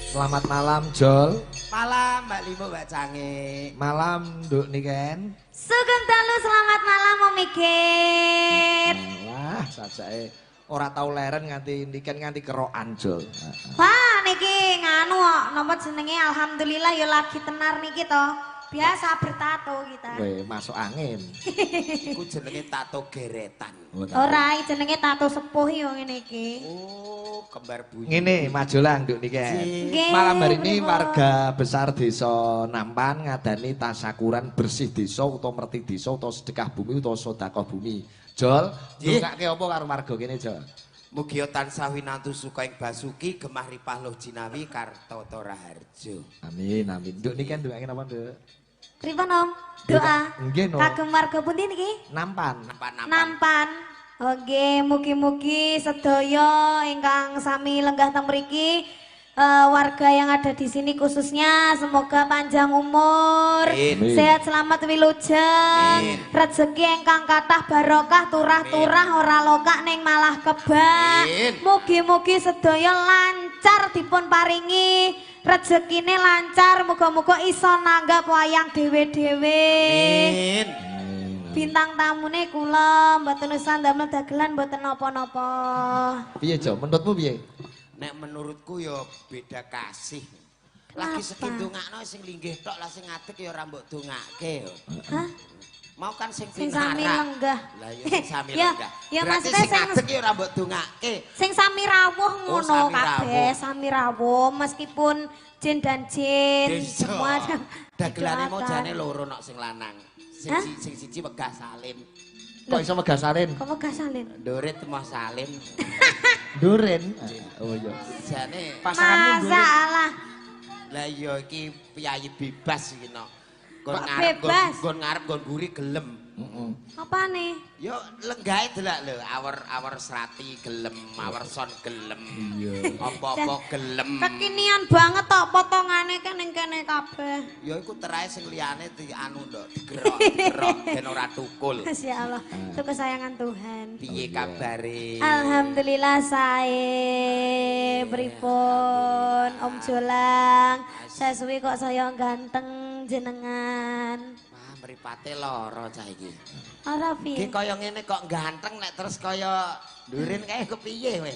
Selamat malam, Jol. Malam Mbak Limo, Mbak Cange. Malam, Nduk Niken. Sugeng dalu, selamat malam Om Igit. Wah, sajake ora tau leren nganti Niken nganti kerokan, Jol. Wah, niki nganu kok napa jenenge alhamdulillah ya lagi tenar niki to. Biasa bertato kita. Weh, masuk angin. Iku jenenge tato geretan. Ora, jenenge tato sepuh yo ngene iki. Oh, kembar buyut. Ngene, majulah Nduk Niken. Malam hari ini warga besar desa Nampan ngadani tasakuran bersih desa utawa merti desa utawa sedekah bumi utawa sedekah bumi. Jol, ndongake apa karo warga kene, Jol? Mugi tansah winantu suka ing basuki gemah ripah loh jinawi kartata raharja. Amin, amin. Nduk Niken ndongake napa, Nduk? Pripun, Om? Doa. Nggih, no. Kagem warga pundi niki? Nampan. Nampan. Nampan. Oke, mugi-mugi sedaya ingkang sami lenggah teng mriki, warga yang ada di sini khususnya semoga panjang umur, amin. Sehat selamat wilujeng, rezeki ingkang kathah barokah turah-turah ora lokak ning malah kebak. Mugi-mugi sedaya lancar dipun paringi, rezekine lancar, muga-muga iso nanggap wayang dhewe-dhewe. Amin. Bintang tamune kula mboten usah ndamel dagelan mboten napa-napa. Piye, Jo? Menurutmu piye? Nek menurutku ya beda kasih. Lagi segi ndongakno sing linggih tok lah sing ngadeg ya ora mbok dongake. Hah? Mau kan sing sing sami lenggah. Lah ya sing sami lenggah. Ya maksudnya sing ngadeg ya ora mbok dongake. Sing sami rawuh ngono kabeh, sami rawuh meskipun jin dan jin semua. Dagelane mau jane loro nok sing lanang. Sing siji wegah salim. Kok iso wegah salin? Kok wegah salin? Ndurit moh salim. Duren. Oh iya. Jane pasanganmu Duren. Masalah. Lah iya iki piyayi bebas iki no. Nggon ngarep nggon ngarep nggon mburi gelem. Heeh. Apane? Yo lenggahe delok lho, awor-awor srati gelem, awor son gelem. Iya. Apa-apa gelem. Kekinian banget tok potongane ke ning kene kabeh. Ya iku terae sing liyane di anu ndok, digerok-gerok ben ora tukul. Masyaallah, itu kesayangan Tuhan. Piye kabare? Alhamdulillah sae. Pripun Om Jolang? Saya suwi kok saya ganteng jenengan. Mripate lara cah iki. Ora piye. Ki kaya ngene kok ganteng nek terus kaya ndurin kae kepiye kowe.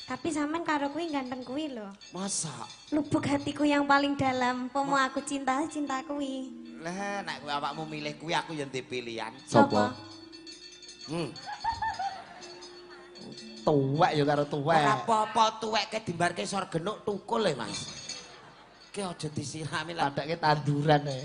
Tapi sampean karo kuwi ganteng kuwi lho. Masa? Lubuk hatiku yang paling dalam, pomo aku cinta cinta kuwi. Lah nek kowe awakmu milih kuwi aku ya ndek pilihan. Sopo? Tuwek ya karo tuwek. Ora apa-apa tuwek ke dimbarke sor genuk tukul e, Mas. Ki aja disirami lah. Padake tanduran e.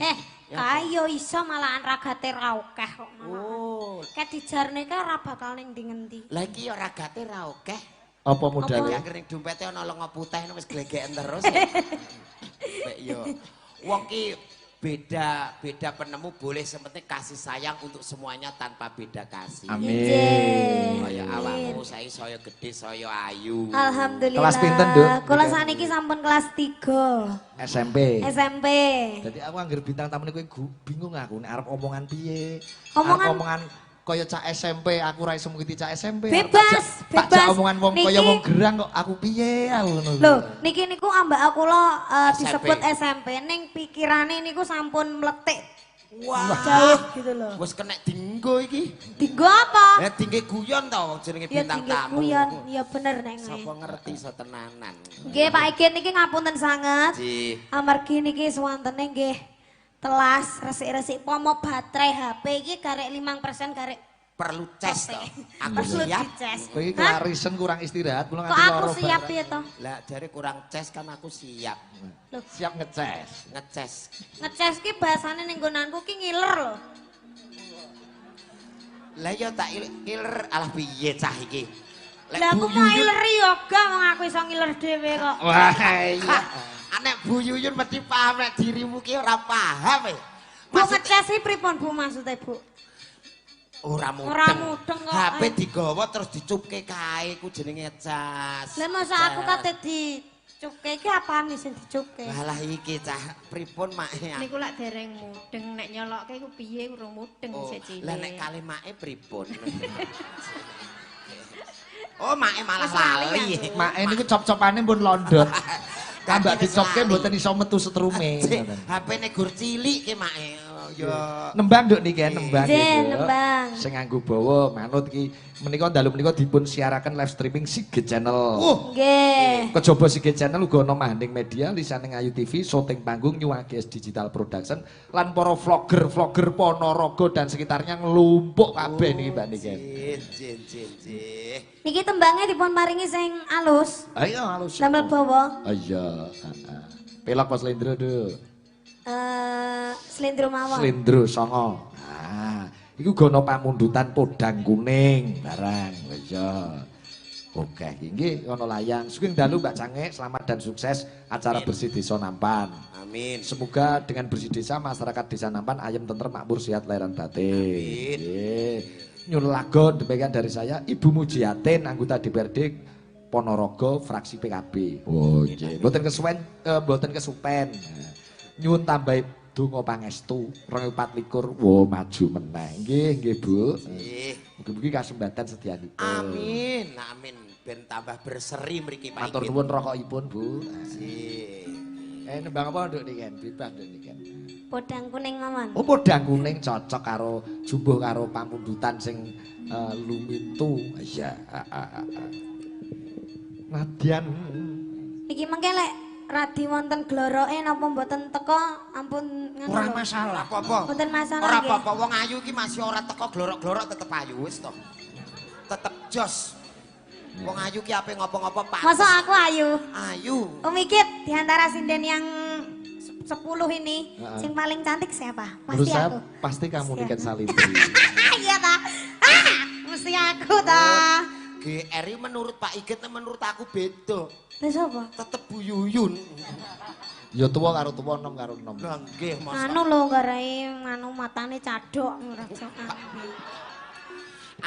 Kayo iso malahan ragate ra akeh kok malahan. Oh. Kayak dijarne kae ora bakal ning ndi-ngendi. Lah iki ya ragate ra akeh. Apa modale? Angger ning dompete ana lenga putih wis glegeken terus. Nek yo wong ki beda penemu boleh, sepenting kasih sayang untuk semuanya tanpa beda kasih. Amin. Kaya awakmu saiki saya gede saya ayu. Alhamdulillah. Kelas pinten, Nduk? Kula saniki sampun kelas 3. SMP. SMP. Dadi aku angger bintang tamune kowe bingung aku nek arep omongan piye. Omongan kaya cak SMP, aku ora iso mengikuti cak SMP. Bebas, bebas. Tak omongan wong kaya wong gerang kok aku piye aku ngono. Lho, niki niku ambak aku lo disebut SMP ning pikirane niku sampun mletik. Wah, jauh gitu loh. Wis kena dinggo iki. Dinggo apa? Ya dingge guyon to wong jenenge bintang tamu. Ya guyon, ya bener nek. Sapa ngerti iso tenanan. Nggih, Pak Igit niki ngapunten sanget. Amargi niki suwantene nggih telas resik-resik pomo baterai HP iki garek 5% garek perlu ces to. Aku siap. Kowe iki kelarisen kurang istirahat kula nganti loro. Kok aku siap piye to? Lah jare kurang ces kan aku siap. Loh. Siap ngeces. Ngeces. Ngeces ki bahasane ning nggonanku ki ngiler lho. Lah ya tak ngiler alah piye cah iki. Lah aku mau ngileri yo gak wong aku iso ngiler dhewe kok. Wah iya. Nek Bu Yuyun mesti paham nek dirimu ki ora paham e. Bu ngeces iki pripun Bu maksude Bu? Ora mudeng. Ora mudeng kok. HP digawa terus dicupke kae ku jenenge ngecas. Lah masa aku kate dicupke iki apane sing dicupke? Walah iki cah pripun make? Niku lak dereng mudeng nek nyolokke ku piye urung mudeng sik cilik. Lah nek kalih make pripun? Oh, make malah lali. Make niku cop-copane pun londot. Tambah dicopke mboten iso metu setrume. HP-ne gur cilik ki make. Ya. Nembang nduk niki nembang. Nggih, nembang. Sing nganggo bawa manut iki menika dalu menika dipun siaraken live streaming Sigit Channel. Nggih. Kejaba Sigit Channel uga ana Mahanding Media, lisane Ayu TV, syuting panggung New AGS Digital Production lan para vlogger-vlogger Ponorogo dan sekitarnya nglumpuk kabeh niki Mbak niki. Nggih. Niki tembangnya dipun paringi sing alus. Ayo alus. Damel bawa. Iya, heeh. Pelok pas slendro, Nduk. Slendro mawon. Slendro songo. Nah, iku gono pamundutan podang kuning barang. Iya. Oke, nggih ana layang. Sugeng dalu Mbak Cangek, selamat dan sukses acara bersih desa Nampan. Amin. Semoga dengan bersih desa masyarakat desa Nampan ayem tentrem makmur sehat lahir dan batin. Amin. Nggih. Nyuwun lagon demikian dari saya Ibu Mujiatin anggota DPRD Ponorogo fraksi PKB. Oh nggih. Mboten kesuwen, mboten kesupen. Nyuwun tambahi donga pangestu 2024 wo maju meneh. Nggih, nggih Bu. Nggih. Mugi-mugi kasembatan sedyanipun. Amin, amin. Ben tambah berseri mriki Pak. Matur nuwun rokokipun, Bu. Nggih. Nembang apa nduk niki? Bebas nduk niki. Podang kuning mawon. Oh, podang kuning cocok karo jumbuh karo pamundutan sing lumintu. Iya, Nadyan. Niki mengke lek radi wonten gloroke napa mboten teko ampun ngono. Ora masalah. Apa-apa. Mboten masalah. Ora apa-apa wong ayu iki masih ora teko glorok-glorok tetep ayu wis to. Tetep jos. Wong ayu ki ape ngopo-ngopo pantes. Masa aku ayu? Ayu. Om Ikit di antara sinden yang 10 ini sing paling cantik siapa? Pasti aku. Pasti kamu Niken Salindri. Iya ta. Ah, mesti aku ta. GR menurut Pak Igit menurut aku beda. Lha sapa? Tetep Bu Yuyun. Ya tuwa karo tuwa, enom karo enom. Lah nggih masa. Anu lho garai anu matane cadhok ora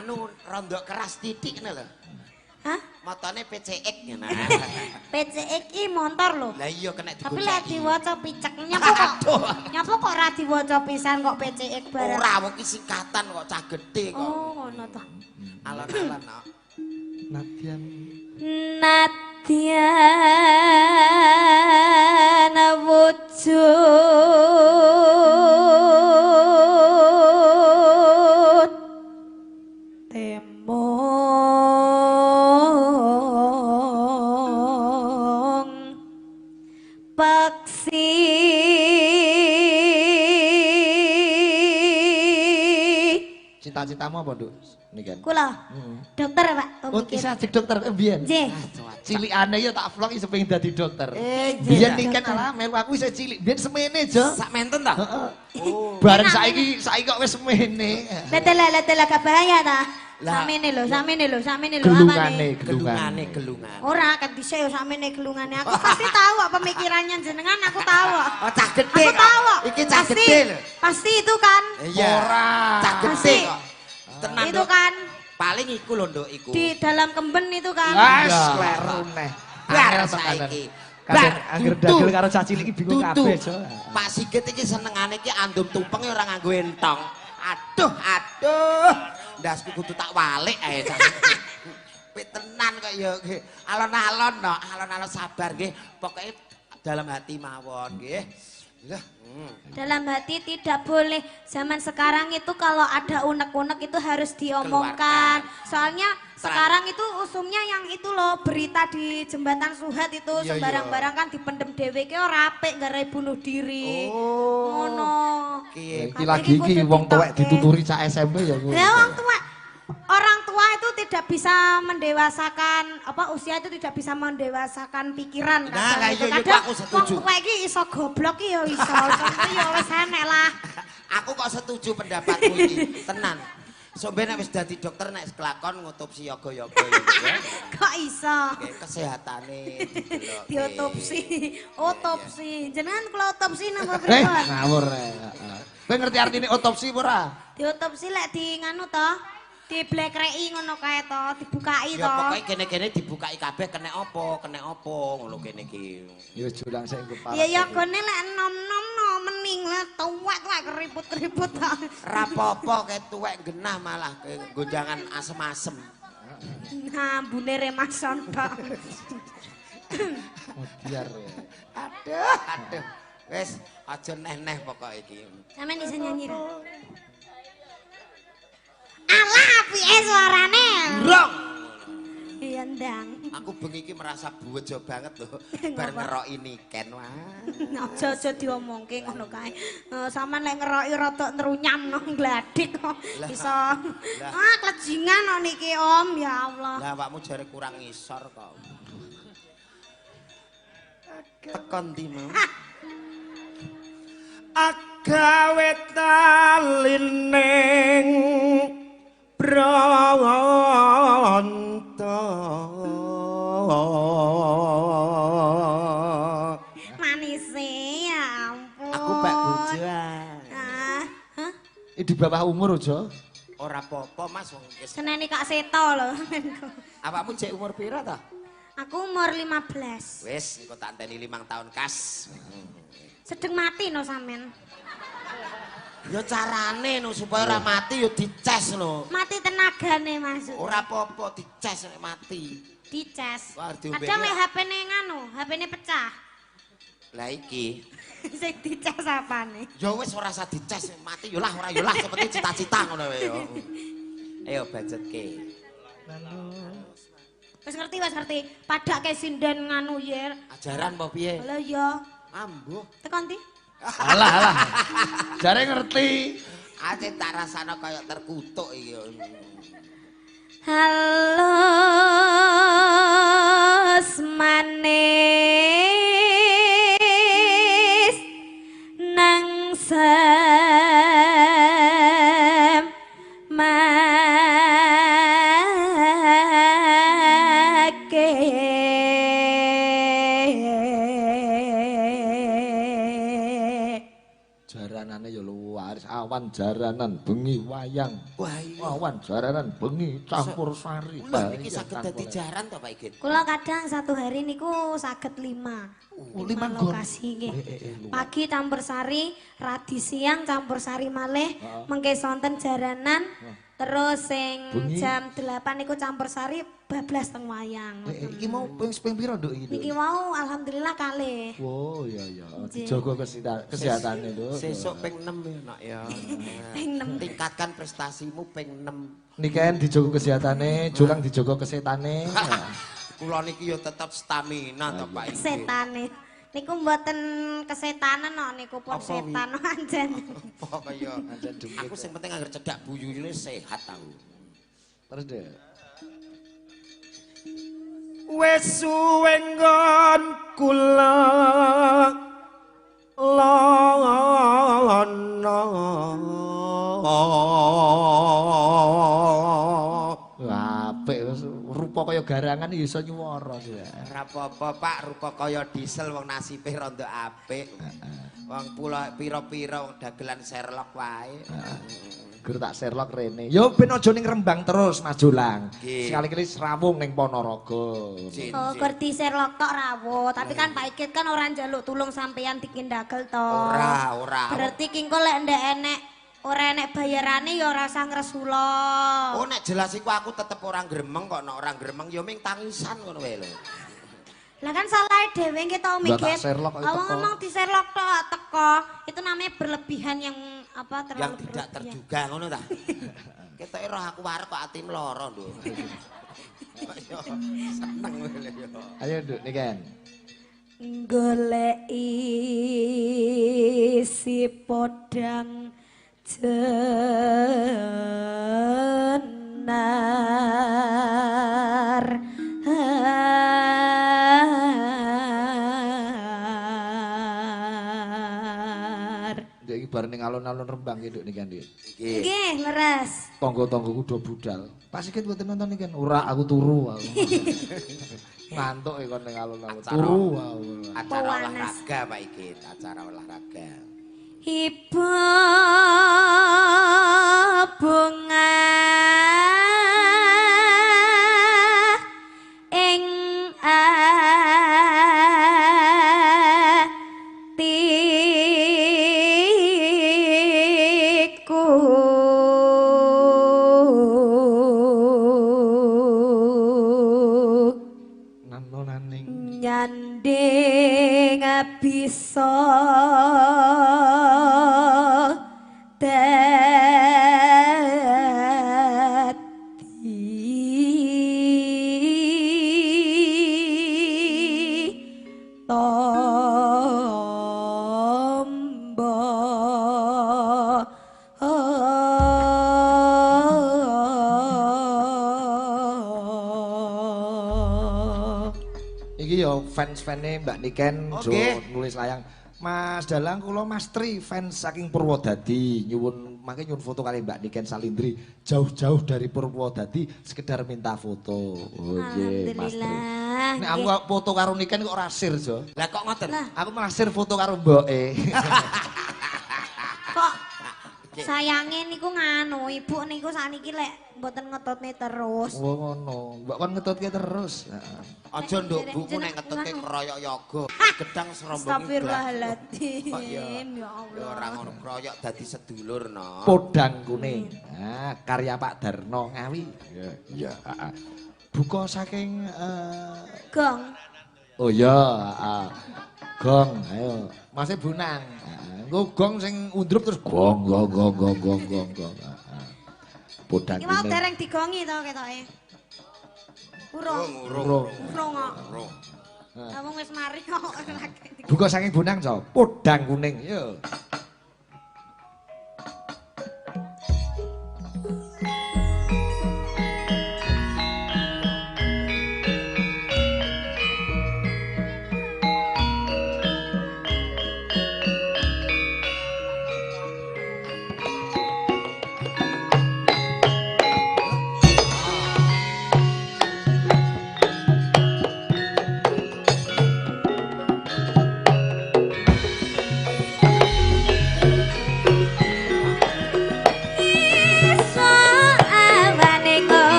Anu rondok keras titik ngene lho. Hah? Matane PCX ngene. PCX iki motor lho. Lah iya kena digoceki. Tapi lek diwaca picek nyapa kok. Nyapa kok ora diwaca pisan kok PCX barang. Ora wong iki singkatan kok cah gedhe kok. Oh ngono ta. Alon-alon kok. Nadyan Nadyan wujud temong peksi Cita-citamu apa, Nduk? Niken. Kula. Dokter, Pak. Oh, isa ajek dokter mbiyen. Nggih. Cilikane ya tak vlog iso pengen dadi dokter. Biyen Niken ala melu aku isih cilik. Biyen semene, Jo. Sak menten ta? Heeh. Bareng saiki saiki kok wis semene. Lah gak bahaya ta. Samene lho, samene lho, samene lho apane? Gelungane, gelungane. Ora kan dhisik yo samene gelungane. Aku pasti tahu kok pemikirannya jenengan, aku tahu kok. Oh, cah gedhe. Aku tahu kok. Iki cah gedhe lho. Pasti itu kan. Iya. Ora. Cah gedhe kok. Tenan itu kan. Paling iku lho nduk iku. Di dalam kemben itu kan. Wes kleru neh. Bar saiki. Bar angger dagel karo cah cilik iki bingung kabeh, Jo. Pak Sigit iki senengane iki andum tumpeng ora nganggo entong. Aduh, aduh. Ndasku kudu tak walik ae cah. Tenan kok ya nggih. Alon-alon no, alon-alon sabar nggih. Pokoke dalam hati mawon nggih. Lah, dalam hati tidak boleh. Zaman sekarang itu kalau ada unek-unek itu harus diomongkan. Keluarkan. Soalnya sekarang itu usumnya yang itu loh, berita di jembatan Suhat itu iya, sembarang barang kan dipendem dhewe ki ora apik nggarai bunuh diri. Oh. Ngono. Iki lagi iki wong tuwek dituturi cah SMP ya ngono. Lah wong tuwek, orang tua itu tidak bisa mendewasakan apa usia itu tidak bisa mendewasakan pikiran. Nah, lah iya iya aku setuju. Wong tuwek iki iso goblok iki ya iso, ya wis enek lah. Aku kok setuju pendapatmu iki, tenan. Sok ben nek wis dadi dokter nek kelakon ngotopsi yoga-yoga ya. Kok iso? Nggih, kesehatane didelok. Diotopsi, otopsi. Jenengan kula otopsi napa pripun? Ngawur. Kowe ngerti artine otopsi apa ora? Diotopsi lek di nganu to? Diblekreki ngono kae to, dibukai to. Ya pokoke kene-kene dibukai kabeh kena apa ngono kene iki. Ya wis julang sik engko parah. Ya yogane lek enom-enom no mening lah tuwek-tuwek keriput-keriput to. Ra apa-apa kae tuwek genah malah gonjangan asem-asem. Nah, ambune remason tok. Modiar ya. Aduh, aduh. Wis aja neh-neh pokoke iki. Sampeyan iso nyanyi ra? Alah apike suarane. Rong. Iya ndang. Aku bengi iki merasa bejo banget lho bar ngeroki Niken wah. Aja-aja diomongke ngono kae. Sampeyan lek ngeroki rada nrunyam nang gladik kok iso. Ah klejingan kok niki Om, ya Allah. Lah awakmu jare kurang ngisor kok. Tekon ndi mau? Agawe talining bronto. Manise ya ampun. Aku bak bojo. Ah, hah? Di bawah umur aja. Ora apa-apa Mas wong wis. Seneni Kak Seto lho. Awakmu jek umur pira ta? Aku umur 15. Wis, engko tak anteni 5 tahun kas. Sedeng mati no sampean. Ya carane no supaya ora mati ya dices no. Mati tenagane Mas. Ora apa-apa dices nek mati. Dices. Kadang lek HP-ne nganu, HP-ne pecah. Lah iki sing dices apane? Ya wis ora usah dices mati yo lah ora yo lah seperti cita-cita ngono wae yo. Ayo budgetke. Wis ngerti, wis ngerti. Padake sinden nganu yer. Ajaran apa piye? Lha iya. Ambuh. Tekan ndi? Alah alah. Jare ngerti. Ate tak rasane kaya terkutuk iki. Halus manis nang Jaranane ya luaris, awan jaranan bengi wayang. Wah iya. Awan jaranan bengi campur sari. Lha iki saged dadi jaran to Pak Igit? Kula kadang satu hari niku saged 5. 5 lokasi nggih. Pagi campur sari, radi siang campur sari malih, mengke sonten jaranan, terus sing jam 8 niku campur sari bablas teng wayang. Iki mau ping pira nduk iki? Niki mau alhamdulillah kalih. Wow, iya iya. Dijaga kesehatane lho. Sesuk ping 6 ya, Nak ya. Ping 6. Tingkatkan prestasimu ping 6. Niken dijaga kesehatane, Jolang dijaga kesetane. Kula niki ya tetep stamina to Pak. Kesetane. Niku mboten kesetanan kok niku pun setan anjen. Apa kaya aku sing penting angger cedhak buyune sehat aku. Terus deh. Wis suwe nggon kula lono. Apik rupa kaya garangan iso nyuwara sih. Ora apa-apa Pak, rupa kaya diesel wong nasibe rondo apik. Wong pula pira-pira wong dagelan Sherlock wae. Gur tak Sherlock rene. Yo ben aja ning Rembang terus Mas Jolang. Sekali-kali srawung ning Ponorogo. Oh, gur di Sherlock tok rawuh, tapi kan Pak Igit kan ora njaluk tulung sampeyan dikindagel to. Ora, ora. Berarti ki engko lek ndek enek ora enek bayarane ya ora usah ngresula. Oh nek jelas iku aku tetep ora gremeng kok, nek ora gremeng ya ming tangisan ngono wae lho. Lah kan salahe dhewe nggih to mikir. Wong ngomong di Sherlock tok teko, itu namanya berlebihan yang apa terlalu yang tidak terduga ngono ta. Ketoke roh aku wareg kok ati mloro, Nduk. Seneng lho yo. Ayo Nduk Niken. Goleki si podang jenar. Iki bar ning alun-alun Rembang iki Nduk Niken iki. Nggih, leres. Tangga-tanggaku do budal. Pak Sigit mboten nonton Niken. Ora, aku turu aku. Ngantuk iki kon ning alun-alun. Turu aku. Acara olahraga Pak Igit, acara olahraga. Ibu bunga ing atiku nano naning nyanding Bisa dadi tombo. Iki yo fans-fane Mbak Niken jo nulis layang. Mas Dalang kula Mas Tri fans saking Purwodadi nyuwun mangke nyuwun foto kali Mbak Niken Salindri jauh-jauh dari Purwodadi sekedar minta foto. Oh nggih Mas Tri. Nek aku foto karo Niken kok ora sir jo. Lah kok ngoten? Aku malah sir foto karo mboke. Kok sayange niku nganu ibu niku sakniki lek mboten ngetutne terus. Oh ngono. Mbok kon ngetutke terus. Heeh. Aja nduk buku nek ngetutke kroyok yoga. Gedang serombong. Astagfirullahaladzim. Ya Allah. Ya ora ngono kroyok dadi sedulur no. Podang kuning. Nah, karya Pak Darno Ngawi. Iya, iya, heeh. Buka saking gong. Oh iya, heeh. Gong, ayo. Mase Bunang. Engko gong sing undrup terus gong gong gong gong gong gong gong. Podang kuning. Iki mau dereng digongi to ketoke. Urung. Urung. Urung kok. Lah wong wis mari kok lagi. Buka saking Bonang to, podang kuning. Yo.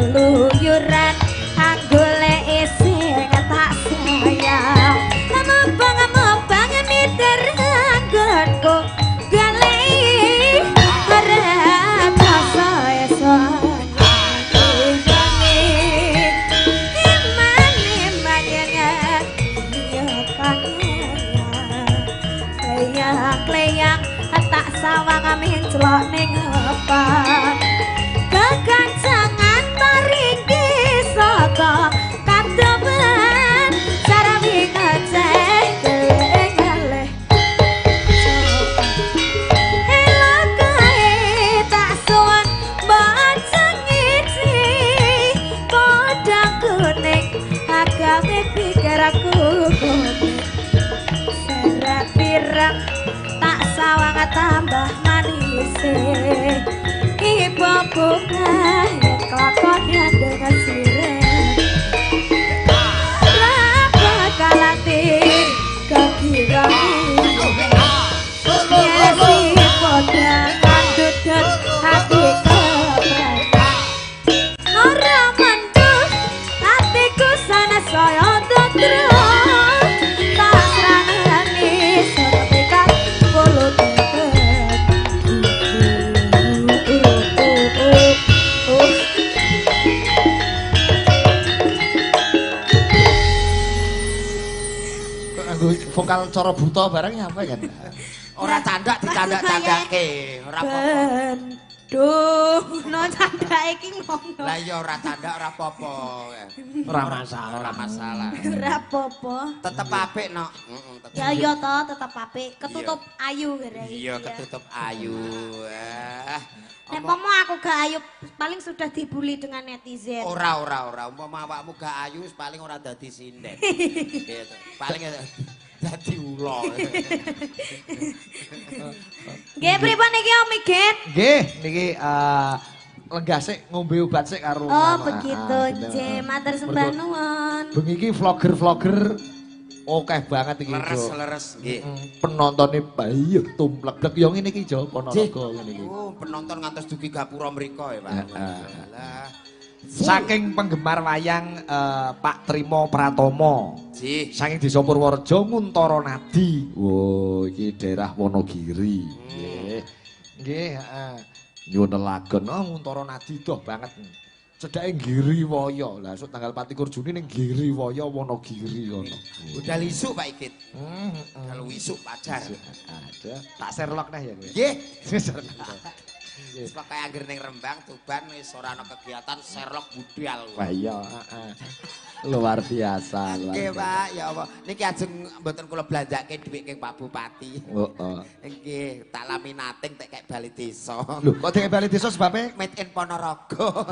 Keluyuran anggoleki sing tak sayang. Mubeng-mubeng miter anggonku goleki ora basa esok. Kleyang tak sawang menclok ning opak. Kekancangan paringki saka kadoban sarawi ngeceh ngalih. Elok kae tak sowan maca ngiji podang kuning agawe pikirku serat pirang tak sawang tambah manise. Ibu bunga yen kelakon dengan siren rapa kalati kekira yesi podang andudut hati keprek ora mendung hatiku sana saya tetro. Vokal cara buta barang nyampe kan? Ora candak dicandak-candake, ora apa-apa. Duh, no candake iki ngono. Lah iya ora candak ora apa-apa. Ora masalah, ora masalah. Ora apa-apa. Tetep apik, Nok. Heeh, tetep. Ya iya to, tetep apik. Ketutup ayu gere. Iya, ketutup ayu. Nek pomo aku gak ayu paling sudah dibully dengan netizen. Ora. Umpama awakmu gak ayu paling ora dadi sinden. Gitu. Paling dadi ula. Nggih, pripun niki Om Igit? Nggih, niki lenggah sik ngombe obat sik karo. Oh, begitu. Nggih, matur sembah nuwun. Bengi iki vlogger-vlogger akeh banget iki. Leres-leres nggih. Penontone bayuh tumplek-plek yo ngene iki Jo, Ponorogo ngene iki. Oh, penonton ngantos dugi gapura mriko ya, Pak. Lah. Saking penggemar wayang Pak Trimo Pratomo. Saking Desa Purworejo Nguntara Nadi. Wo, iki daerah Wonogiri. Nggih. Nggih, heeh. Nyuwun lelagon oh Nguntara Nadi doh banget. Cedhake Giriwaya. Lah esuk tanggal 24 Juni ning Giriwaya Wonogiri kono. Budal isuk Pak Igit. Heeh. Kalau isuk pacar. Ada. Tak Sherlock neh ya kowe. Nggih. Wis pokoke anggere ning Rembang, Tuban wis ora ana kegiatan Sherlock budal. Wah iya, heeh. Luar biasa. Nggih, Pak, ya Allah. Niki ajeng mboten kula belanjake dhuwit keng Pak Bupati. Heeh. Nggih, tak laminating tek kek bali desa. Lho, kok tek bali desa sebabe? Made in Ponorogo.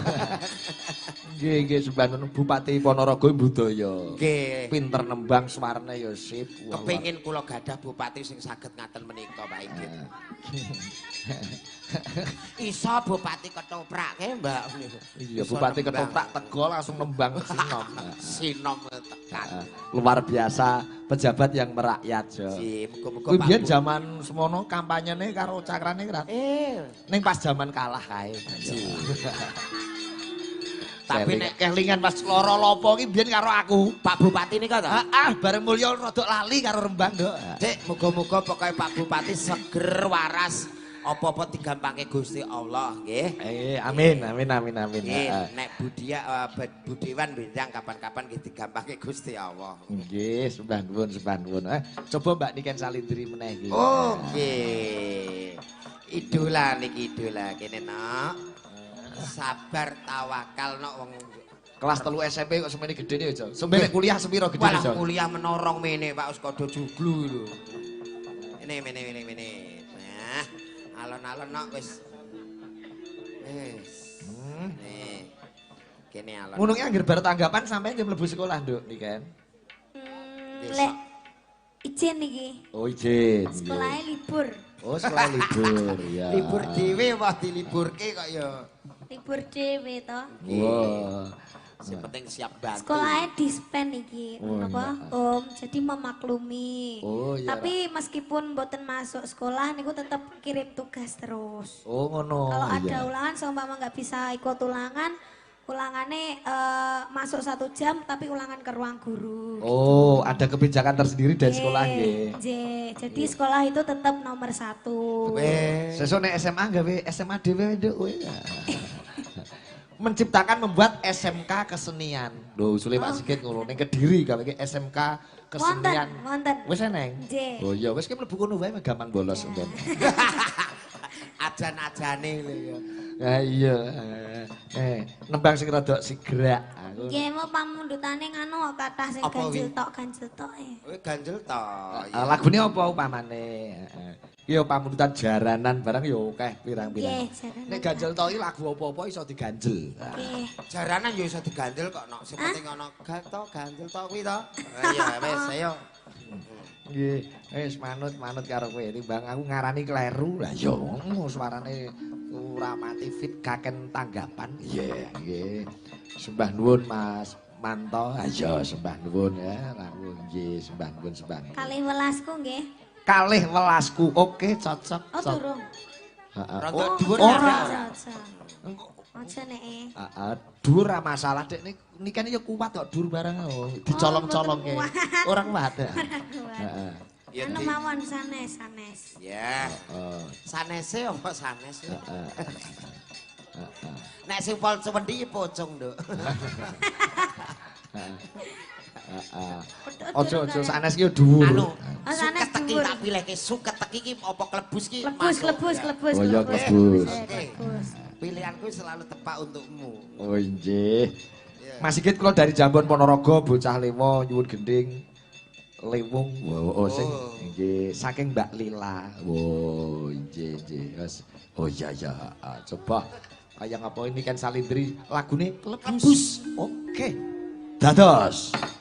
Nggih, nggih sebab Bupati Ponorogo budaya. Nggih. Pinter nembang suarane ya sip. Kepengin kula gadah bupati sing saged ngaten menika, Pak Igit. Iso bupati ketoprak ke, Mbak. Iya, bupati ketoprak Tego langsung nembang sinom. Sinom tekan. Luar biasa pejabat yang merakyat, Jo. Muga-muga. Kuwi biyen jaman semono kampanyene karo cakrane kira. Ning pas jaman kalah kae. Tapi nek kelingan pas loro lopo ki biyen karo aku. Pak Bupati nika to? Heeh, bareng mulya rada lali karo Rembang, Nduk. Dik, muga-muga pokoke Pak Bupati seger waras. Apa-apa digampangke Gusti Allah, nggih. Amin, amin, amin, amin. Nek Budia Budiwan bendang kapan-kapan nggih digampangke Gusti Allah. Nggih, sembah nuwun, sembah nuwun. Coba Mbak Niken Salindri meneh iki. Oh, nggih. Idola niki idola kene, Nok. Sabar tawakal, Nok, wong kelas 3 SMP kok semene gedene ya, Jo. Semene kuliah sepiro gedene, Jo? Walah kuliah menorong mene, Pak, wis padha juglu lho. Ini mene mene mene. Nah, alon-alon Nok wis. Wis. Nih. Kene alon. Ngono ki anggere bar tanggapan sampeyan jam mlebu sekolah, Nduk, Niken. Lek izin iki. Oh, izin. Sekolahnya libur. Oh, sekolah libur ya. Libur dhewe wah diliburke kok ya. Libur dhewe to. Wah. Sing penting siap bantu. Sekolahnya dispen iki, oh, apa iya. Om, jadi memaklumi. Oh, iya. Tapi meskipun mboten masuk sekolah niku tetep kirim tugas terus. Oh, ngono. Kalau iya. ada ulangan seumpama nggak bisa ikut ulangan, Ulangane masuk 1 jam tapi ulangan ke ruang guru. Oh, gitu. Ada kebijakan tersendiri dari sekolah nggih. Nggih. Jadi sekolah itu tetap nomor 1. Sesuk nek SMA gawe SMA dhewe nduk kowe. Menciptakan membuat SMK kesenian. Lho, usule Pak Sigit ngono ning Kediri gawe SMK kesenian. Wonten. Wis eneng. Oh iya, wis ki mlebu kono wae gampang bolos engko. Ajan-ajane lho ya. Ya iya. Nembang sing rada sigrak. Nggih, mau pamundhutane nganu kathah sing ganjel tok e. Kowe ganjel tok. Lagune apa upamane? Heeh. Ya pamundutan jaranan barang ya akeh pirang-pirang. Nek ganjel tok iki lagu apa-apa iso diganjel. Nggih. Jaranan ya iso diganjel kok nok. Sing penting ana gato ganjel tok kuwi to. Iya wis ayo. Nggih, wis manut-manut karo kowe timbang aku ngarani kleru. Lah ya ngono suarane ora mati fit kaken tanggapan. Iya, nggih. Sembah nuwun Mas Manto. Ayo sembah nuwun ya, rawuh nggih, sembah nuwun sembah nuwun. Kalih welasku nggih. Kalih welasku, oke cocok. Oh durung. Heeh. Rontok dhuwur ora. Aja nek. Heeh, dhuwur ora masalah dek niki kan ya kuat kok dhuwur barang oh. Dicolong-colongke. Ora kuat. Heeh. Anu mawon sanes, sanes. Ya. Heeh. Sanese apa sanes? Heeh. Nek sing pol cewendi pocong, Nduk. Heeh. Ojo-ojo sanes ki dhuwur. Anu, suket teki tak pilihke, suket teki ki apa klebus ki? Klebus, klebus, klebus. Oh iya klebus. Pilihanku selalu tepat untukmu. Oh nggih. Mas Sigit kula dari Jambon Ponorogo, bocah lewo nyuwun gending lewung. Oh sing nggih saking Mbak Lila. Oh nggih nggih. Oh iya ya, coba kaya ngapa ini kan Salindri lagune klebus. Oke. Dados. Oh.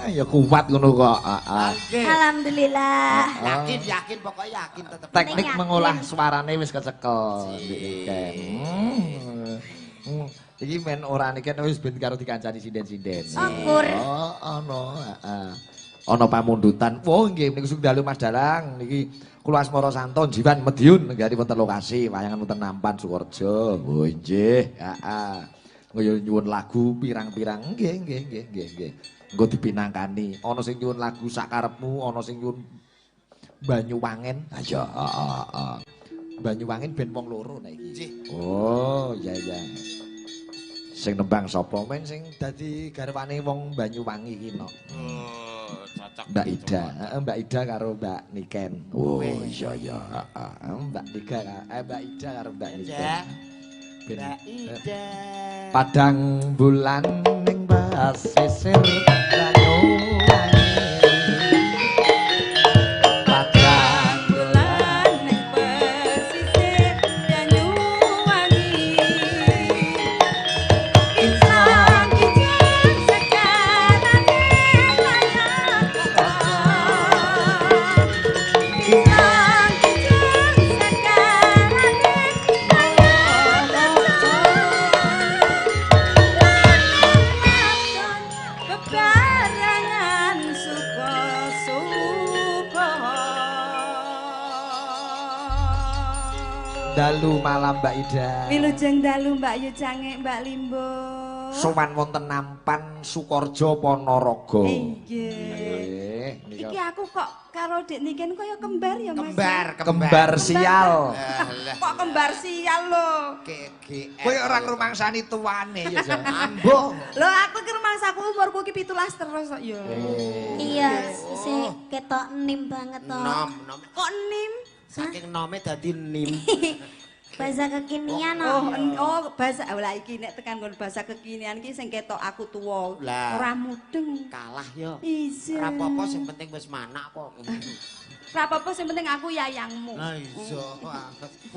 Ya kuat ngono kok. Heeh. Alhamdulillah. Yakin yakin pokoknya yakin tetep. Teknik mengolah suarane wis kecekel. Iki men ora niki wis ben karo dikancani sinden-sinden. Syukur. Oh, ana, heeh. Ana pamundutan. Oh nggih niku sung dalu Mas Dalang niki kula Asmara Santon Jiwan Madiun nenggani wonten lokasi wayangan wonten Nampan Sukorejo. Oh nggih, heeh. Nggo nyuwun lagu pirang-pirang nggih nggih nggih nggih nggih. Engko dipinangkani. Ana sing nyuwun lagu sakarepmu, ana sing nyuwun Banyuwangen. Ha iya, heeh. Banyuwangen ben wong loro nek iki. Oh, iya iya. Sing nembang sapa men sing dadi garwane wong Banyuwangi iki no. Oh, cocok. Mbak Ida, heeh Mbak Ida karo Mbak Niken. Oh iya iya, heeh Mbak Ida, Mbak Ida karo Mbak Niken. Mbak Ida. Padang bulan ning pasisir Banyuwangi. Padang bulan ning pesisir Banyuwangi. Insang kijang sekarane kaya kaca. Insang kijang sekarane kaya kaca. Lanang bebarengan suka-suka. Dalu malam Mbak Ida. Wilujeng dalu Mbak Yu Cangik, Mbak Limbo. Sowan wonten Nampan Sukorejo Ponorogo. Nggih. Nggih. Iki aku kok karo Dik Niken kaya kembar ya Mas. Kembar, Kembar sial. Kok kembar sial lho. Kowe ora ngrumangsani tuane ya, Jo. Ambo. Lho aku iki rumangsaku umurku iki 17 terus kok ya. Iya, sik ketok enim banget to. Nom, nom. Kok enim? Saking nome dadi nim. Bahasa kekinian Oh, oh bahasa lah iki nek tekan nggon bahasa kekinian iki sing ketok aku tuwa. Ora mudeng. Kalah yo. Iya. Ora apa-apa sing penting wis manak kok. Ora apa-apa sing penting aku yayangmu. Lah iya.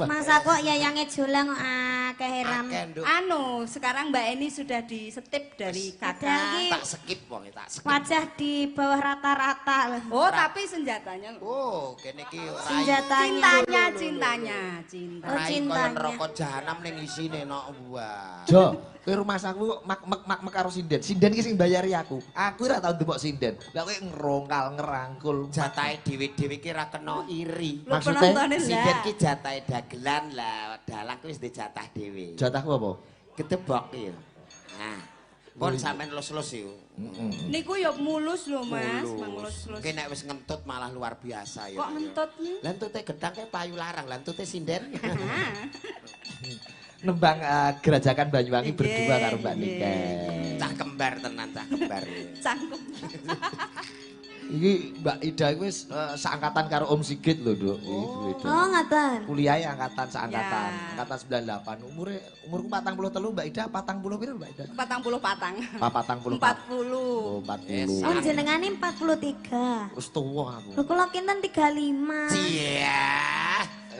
Masa kok yayange Jolang kok akeh ram. Anu, sekarang Mbak Eni sudah di setip dari kakak. Tak skip wong tak skip. Wajah di bawah rata-rata loh. Oh, tapi senjatanya. Oh, kene iki senjatanya. Cintanya, cintanya, cinta. Oh, cintanya. Kaya neraka jahanam ning isine nok wah. Jo, kowe rumahsaku kok mak-mak karo sinden. Sinden iki sing bayari aku. Aku ora tau ndemok sinden. Lah kowe ngerongkal ngerangkul. Jatahe dhewe-dhewe iki ora kena iri. Maksudnya sinden ki jatahe dagelan lah, dalang kuwi wis ndek jatah dhewe. Jatahku apa? Gedebok iki. Nah, pun sampean lus-lus yo. Niku yo mulus lho Mas, manglus-lus. Ki nek wis ngentut malah luar biasa ya. Kok ngentut nih? Lah entute gedang kae payu larang, lah entute sinden. Nembang Gerajakan Banyuwangi berdua karo Mbak Niken. Cah kembar tenan, cah kembar. Cangkem. Iki Mbak Ida iku wis seangkatan karo Om Sigit lho, Nduk. Oh, ngaten. Kuliahe angkatan seangkatan, angkatan 98. Umure umurku 43, Mbak Ida 40 piro Mbak Ida? 44. 40. 40. Oh, 40. Oh, jenengane 43. Wis tuwa aku. Lho kula kinten 35. Iya.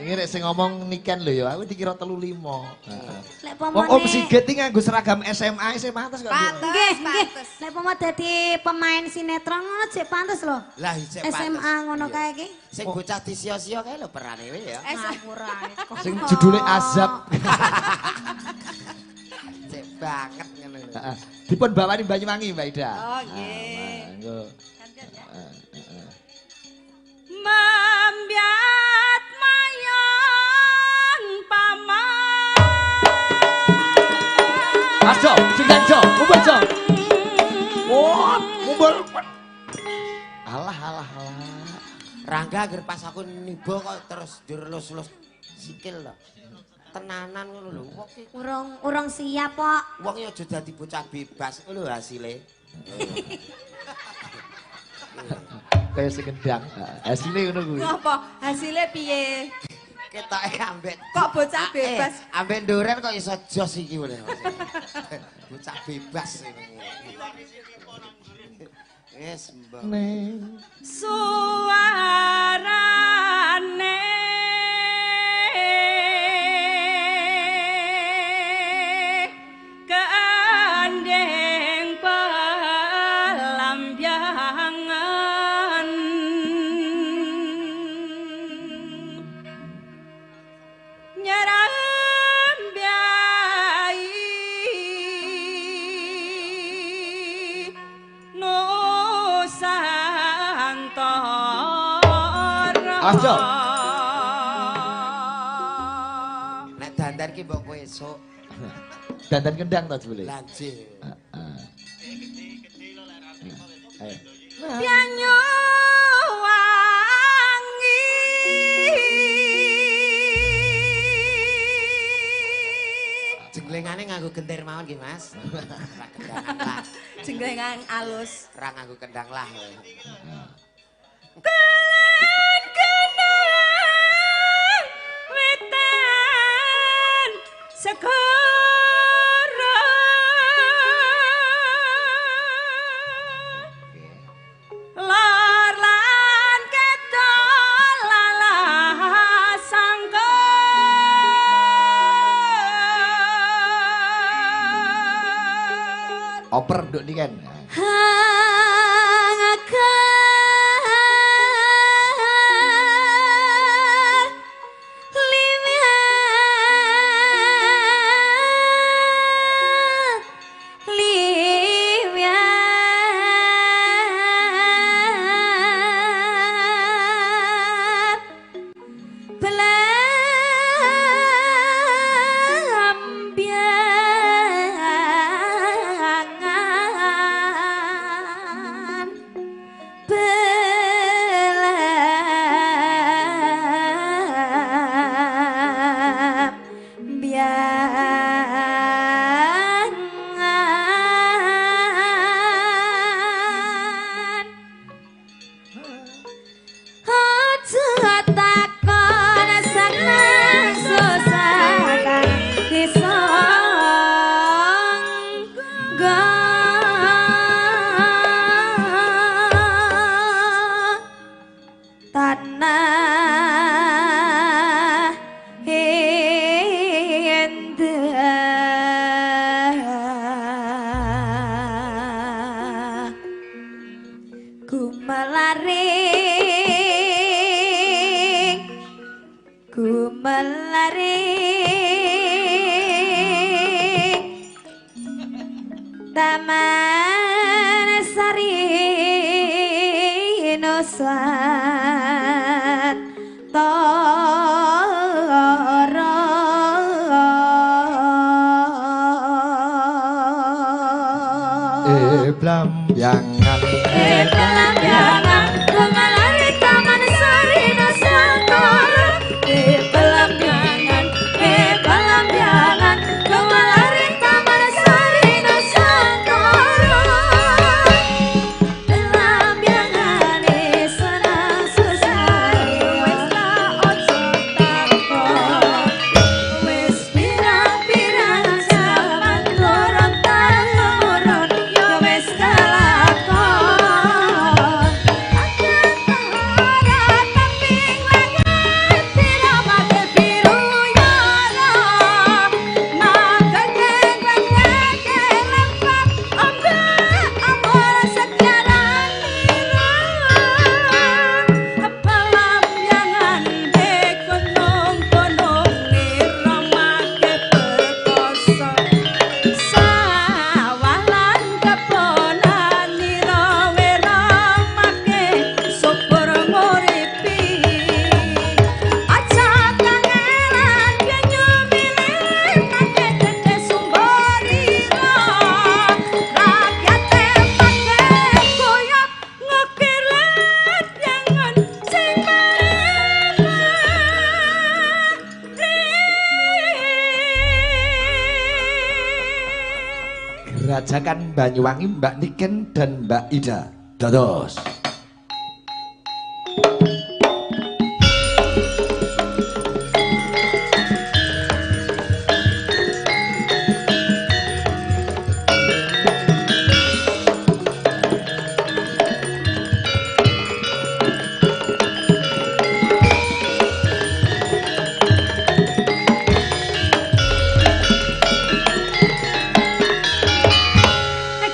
Ini nek sing ngomong Niken lho ya, aku dikira 35. Heeh. Lek Wong pomone Om Sigit iki nganggo seragam SMA isih pantes kok. Nggih, nggih. Lek pomo dadi pemain sinetron ngono jek pantes lho. Lah isih pantes. SMA ngono kae iki. Sing bocah disio-sio kae lho perane ya. Ngawur ae kok. Sing judule Azab. Cek banget ngono lho. Heeh. Dipun bawani Banyuwangi Mbak Ida. Oh, nggih. Monggo. Membiat mayon paman. Ajo, sing jo, ngumpul jo. Oh, ngumpul. Alah, alah, alah. Rangga agar pas aku niba kok terus direlus-elus sikil lho. Tenanan ngono lho. Wong ki urung siap kok. Wong ya aja dadi bocah bebas ngono lho hasile. Kayak sing kendang. Hasile ngono kuwi. Ngopo? Hasile piye? Ketoke ambek kok bocah bebas. Ambek ndoren kok iso jos iki ngene. Bocah bebas ngono. Wis, Mbak. Suarane keandeng pelambian. Awas, Jo. Nek dandan ki mbok kowe esuk. Dandan kendang to jebule. Lah nggih. Heeh. Ayo. Banyu wangi. Jenglengane nganggo gentir mawon nggih, Mas. Ora kendangan lah. Jenglengan alus. Ora nganggo kendang lah. Kelan kenang wetan segara. Lor lan ketol lalah sangkar. Oper nduk niken. Tanah indah gumelaring gumelaring Taman Sari Nusantara. Blambangan Blambangan gumelari Taman Sari Nusantara. Blambangan Blambangan gumelari Taman Sari Nusantara. Blambangan senang susah wis ta ojo takon wis pirang-pirang jaman turun temurun ya wis kelakon. Gerajakan Banyuwangi Mbak Niken dan Mbak Ida. Dados.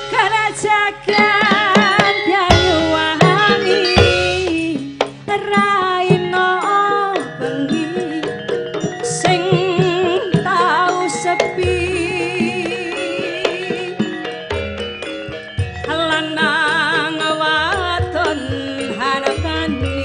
Gerajakan Banyuwangi raino bengi sing tau sepi lanang wadon hartani.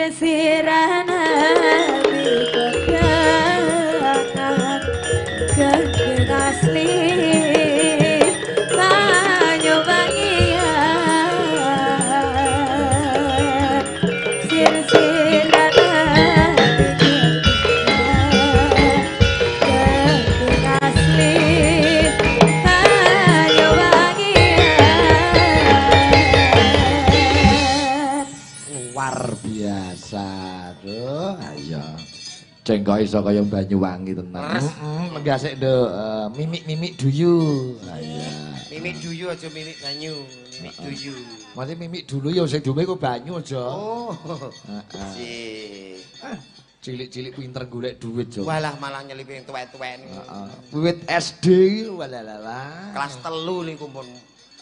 Sir-siran ati kedakan gandeng asli banyu wangian. Sir-siran ati gandeng asli banyu wangian. Luar biasa. Aduh, ayo. Cengkok iso kaya Banyuwangi tenan. Heeh, lenggah sik nduk, mimik-mimik duyu. Ha iya. Mimik duyu aja mimik banyu, mimik duyu. Maksudnya mimik dulu ya sing duwe ku banyu aja. Oh. Heeh. Sih. Cilik-cilik pinter golek duit, Jo. Walah malah nyelipi yang tuwek-tuwek niku. Heeh. Wiwit SD walalala. Kelas 3 niku pun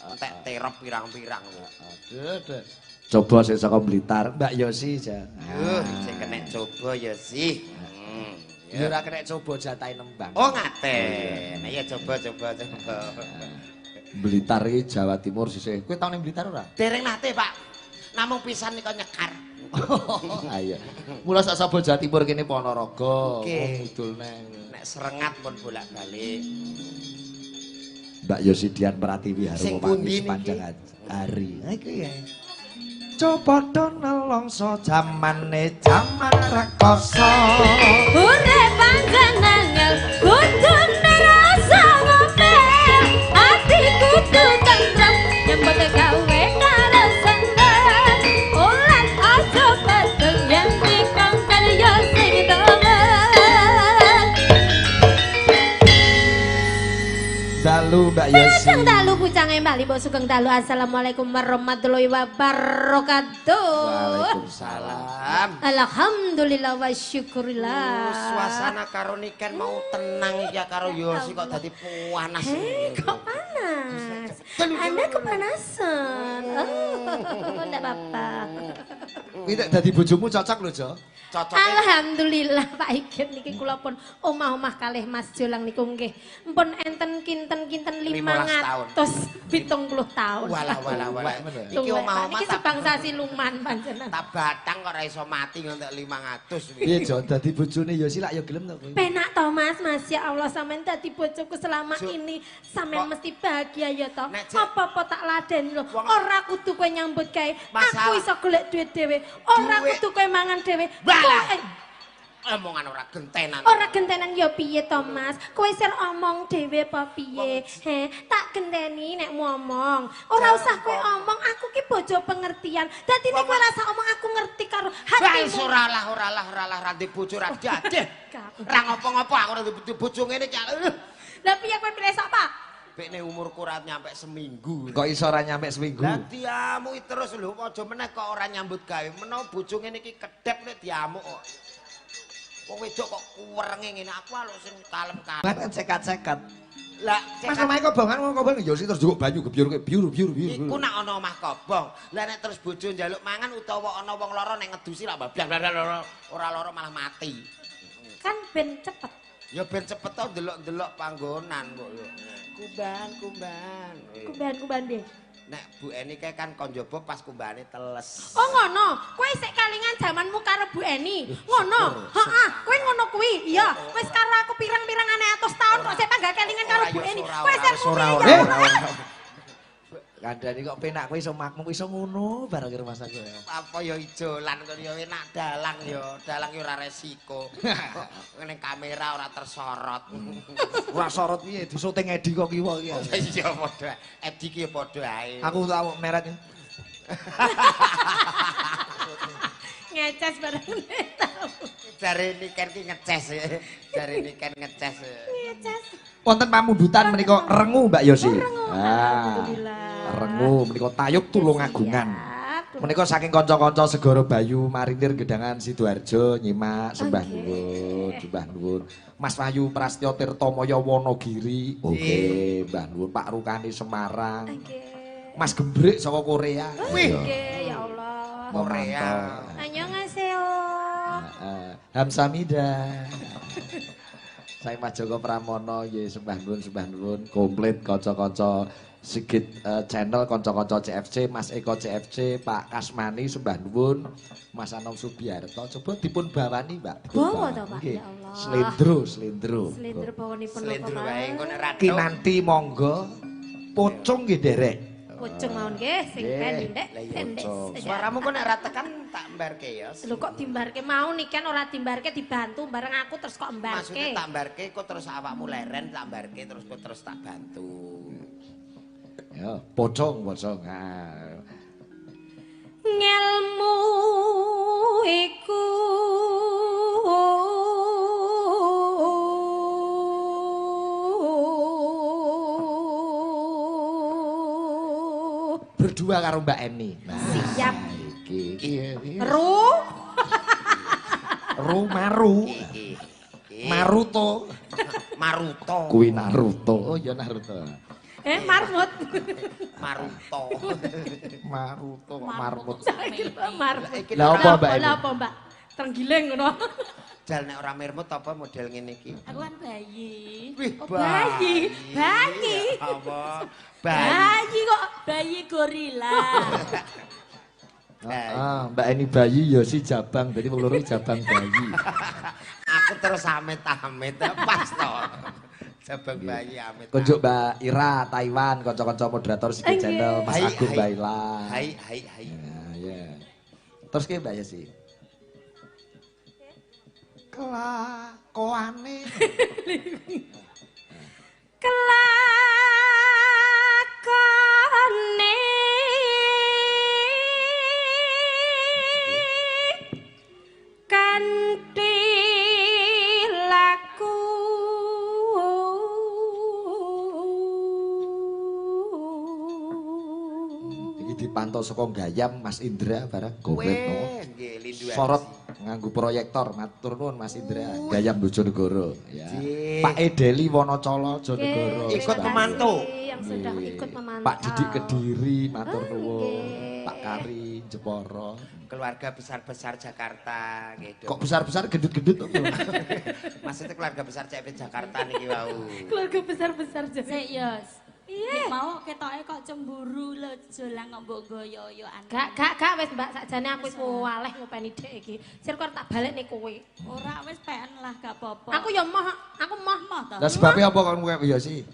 entek terop pirang-pirang. Aduh, aduh. Coba sing saka Blitar, Mbak Yosi, ja. Duh, sing kena coba ya sih. Ya ora kena coba jatahe nembang. Oh, ngaten. Ayo coba coba coba. Blitar iki Jawa Timur sisih. Kowe tau ning Blitar ora? Dereng nate, Pak. Namung pisan nika nyekar. Ayo. Mula sak saba Jawa Timur kene Ponorogo, mudul neng. Nek serengat pun bolak-balik. Mbak Yosi Dian Pratiwi Sing Harum pundi wangi sepanjang hari. Ha iki ya. Coba do nelongso jamane jaman rekoso. Urip panjenengan kudu nerasa ngomel. Ati kudu tentrem nyambut gawe karo seneng. Ulan aja peteng yen dikongkon ya sing temen. Dalu Mbak Yosi. Sugeng dalu pucange Mbak Limbuk sugeng dalu. Assalamualaikum warahmatullahi wabarakatuh. Waalaikumsalam. Alhamdulillah wa syukurillah. Suasana karo Niken mau tenang ya karo Yosi kok dadi panas. Kok panas? Anda kepanasan. Oh, enggak apa-apa. Kuwi nek dadi bojomu cocok lho, Jo. Cocok. Alhamdulillah Pak Igit niki kula pun omah-omah kalih Mas Jolang niku nggih. Mpun enten kinten-kinten 570 tahun. Walah walah walah. Iki omah-omah niki sebangsa siluman panjenengan. Tak batang kok ora iso mati nganti 500. Piye Jo dadi bojone Yosi lak ya gelem to kowe? Penak to Mas, Mas ya Allah sampean dadi bojoku selama ini sampean mesti bahagia ya to. Apa-apa tak ladeni lho. Ora kudu kowe nyambut gawe. Aku iso golek duit dhewe. Ora kudu kowe mangan dhewe. Omongan ora gentenan. Ora gentenan ya piye to Mas? Kowe sir omong dhewe apa piye? He, tak genteni nek ngomong. Ora usah kowe omong, aku ki bojo pengertian. Dadi nek kowe rasa omong aku ngerti karo hatimu. Wis ora lah ora ndek bojo ra dadeh. Ra ngopo-ngopo aku ora ndek bojo ngene iki. Lah piye kowe pilih sapa? Bekne umurku ora nyampe seminggu. Kok iso ora nyampe seminggu? Lah diamuki terus lho, aja meneh kok ora nyambut gawe. Menawa bojo ngene iki kedep nek diamuk kok. Wong wedok kok kuwerenge ngene aku lho sing kalem-kalem. Banget cekat-cekat. Lah Mas omahe kobongan wong kobong ya sih terus njukuk banyu gebyur kowe biur biur biur. Iku nak ana omah kobong. Lah nek terus bojo njaluk mangan utawa ana wong lara nek ngedusi lak bablang ora lara malah mati. Kan ben cepet. Ya ben cepet to ndelok-ndelok panggonan kok yo. Kumbahan, kumbahan. Kumbahan, kumbahan piye? Nek Bu Eni kae kan kon njaba pas kumbahane teles. Oh ngono, kowe isih kalingan jamanmu karo Bu Eni. Ngono. Heeh, kowe ngono kuwi. Iya, wis karo aku pirang-pirangane atus tahun kok sik panggah kelingan karo Bu Eni. Kowe isih ora. Kandhani kok penak kowe iso makmuk iso ngono bareng karo Mas aku. Apa ya ijolan kok ya enak dalang ya, dalang ya ora resiko. Ning kamera ora tersorot. Ora sorot piye disyuting Edi kok kiwa iki. Iya padha. Edi ki ya padha ae. Aku tau meret. Ngeces bareng tau. Jare Niken ki ngeces. Jare Niken ngeces. Ngeces. Wonten pamundutan menika rengu Mbak Yosi. Alhamdulillah. Rengu menika tayub Tulungagungan. Menika saking kanca-kanca Segara Bayu Marinir Gedangan Sidoarjo nyimak sembah nuwun, sembah nuwun. Mas Wahyu Prasetyo Tirtomoyo Wonogiri. Oke, mbah nuwun Pak Rukani Semarang. Mas Gembrik saka Korea. Wih, ya Allah. Korea. Annyeonghaseyo. Heeh. Hamsamida. Saya Mas Joko Pramono nggih sembah nuwun komplit kanca-kanca Sigit channel kanca-kanca CFC, Mas Eko CFC, Pak Kasmani sembah nuwun, Mas Anom Subiarto. Coba dipun bawani, Mbak. Bawa to, Pak? Ya Allah. Slendro, slendro. Slendro bawanipun napa? Slendro wae engko nek ra Kinanti monggo. Pocong nggih derek. Pocong mawon nggih sing pendek pendek. Suaramu kok nek ra tekan tak mbarke ya. Lho kok dimbarke mau nih kan ora dimbarke dibantu bareng aku terus kok mbarke. Maksudnya tak mbarke kok terus awakmu leren tak mbarke terus kok terus tak bantu. Ya, pocong, pocong. Nah. Ngelmu iku berdua karo Mbak Eni. Nah, siap. Iki. Ru. Ru maru. Maruto. Maruto. Kuwi Naruto. Oh ya Naruto. Marmut. Maruto. Maruto kok marmut. Marmut. Lah apa Mbak Eni? Lah apa Mbak? Trenggiling ngono. Jal nek ora mirmut apa model ngene iki? Aku kan bayi. Wih, bayi. Bayi. Apa? Bayi kok bayi gorila. Mbak Eni bayi ya si jabang, dadi wong loro jabang bayi. Aku terus amit-amit pas to. Jabang bayi amit. Kunjuk Mbak Ira Taiwan, kanca-kanca moderator Sigit Channel, Mas Agung Mbak Ila. Hai hai hai. Ya. Terus ki Mbak Yesi. Kelakuane. Kelakone kanthi laku iki dipantau saka Gayam Mas Indra barang goret no. Sorot nganggo proyektor, matur nuwun Mas Indra, Gayam Bojonegoro ya. Pak Edeli Wonocolo Jonegoro ikut memantau. Yang sudah ikut memantau. Pak Didik Kediri matur nuwun, Pak Kari Jeporo. Keluarga besar-besar Jakarta gitu. Kok besar-besar gendut-gendut? Maksudnya keluarga besar CFC Jakarta niki wau. Keluarga besar-besar Jakarta. Serius. Iya. Mau ketoke kok cemburu lho jolang kok mbok goyo-yoan. Gak gak gak wis Mbak sakjane aku wis waleh ngopeni dhek iki. Sir kok tak balik ning kowe. Ora wis peken lah gak apa-apa. Aku ya moh, aku moh to. Lah sebabe apa kon kowe ya sih?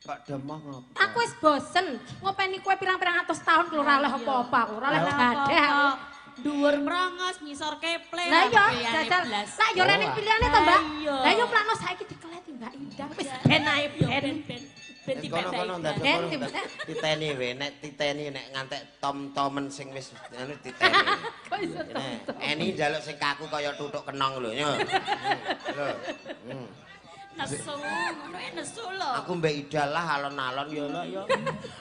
Kok demoh ngopo? Aku wis bosen ngopeni kowe pirang-pirang atus tahun lho ora oleh apa-apa aku, ora oleh gadah aku. Dhuwur mrongos, ngisor keple. Lah iya, jajal. Lah ya ora ning pilihane to, Mbak. Lah iya plakno saiki dikeleti Mbak Indah. Wis ben ae ben. Ben kono-kono ndak titeni we, nek titeni nek ngantek tom-tomen sing wis anu titeni. Kok iso tom-tom. Eni njaluk sing kaku kaya tutuk kenong lho. Lho. Nesu, ngono e nesu lho. Aku mbek Ida lah alon-alon ya lah ya.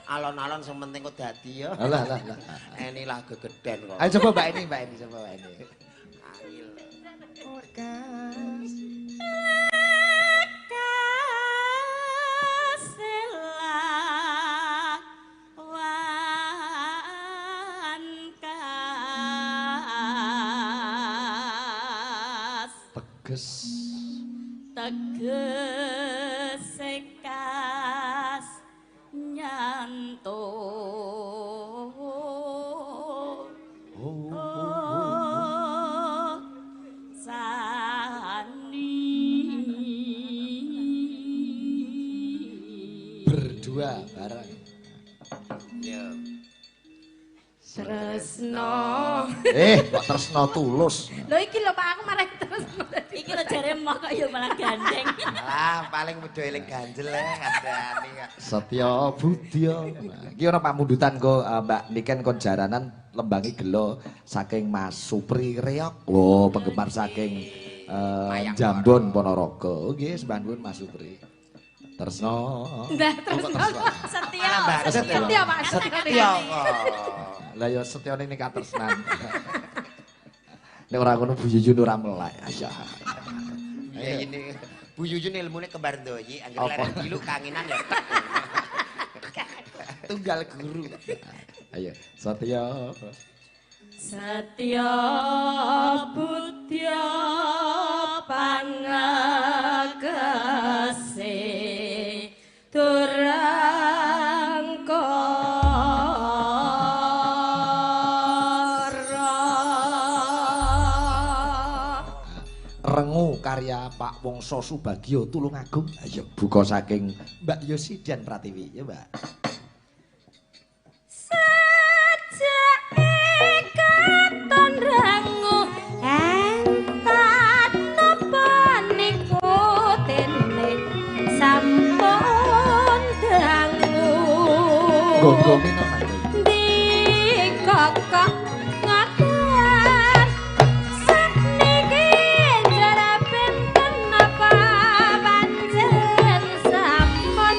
Alon-alon sing penting kok dadi ya. Lah lah lah. Eni lah gegeden kok. Ayo coba Mbak Eni, Mbak Eni coba Mbak Eni. Angil. Orkas. Teges. Teges kas nyanto sani berdua bareng ya. Tresno. Kok tresno tulus. Lho iki lho Pak, aku marah tresno. Iki lho jare moh kok ya malah gandeng. Alah, paling medho eling ganjel e kandhane kok. Setya budya. Iki ana pamundutan kok Mbak Niken kon jaranan lembangi gelo saking Mas Supri Reok. Oh, penggemar saking Jambon Ponorogo. Nggih, sembah nuwun Mas Supri. Tresno. Ndah, tresno. Setya. Setya Pak, setya kok. Lah ya setyane ning katresnan. Nek ora ngono Bu Yuyun ora melek. Ya. Ya ini Bu Yuyun ilmune kembar ndoyi, anggere leren diluk kanginan ya tek. Tunggal guru. Ayo, setya. Setya budya pangagase turang Rengu karya Pak Wongso Subagio Tulungagung. Ayo buka saking Mbak Yosi dan Pratiwi ya Mbak. Sajake katon rengu entan napa niku dene sampun dangu. Gonggome to Mas. Dikokok ngoten sakniki jare benten napa pancen sampun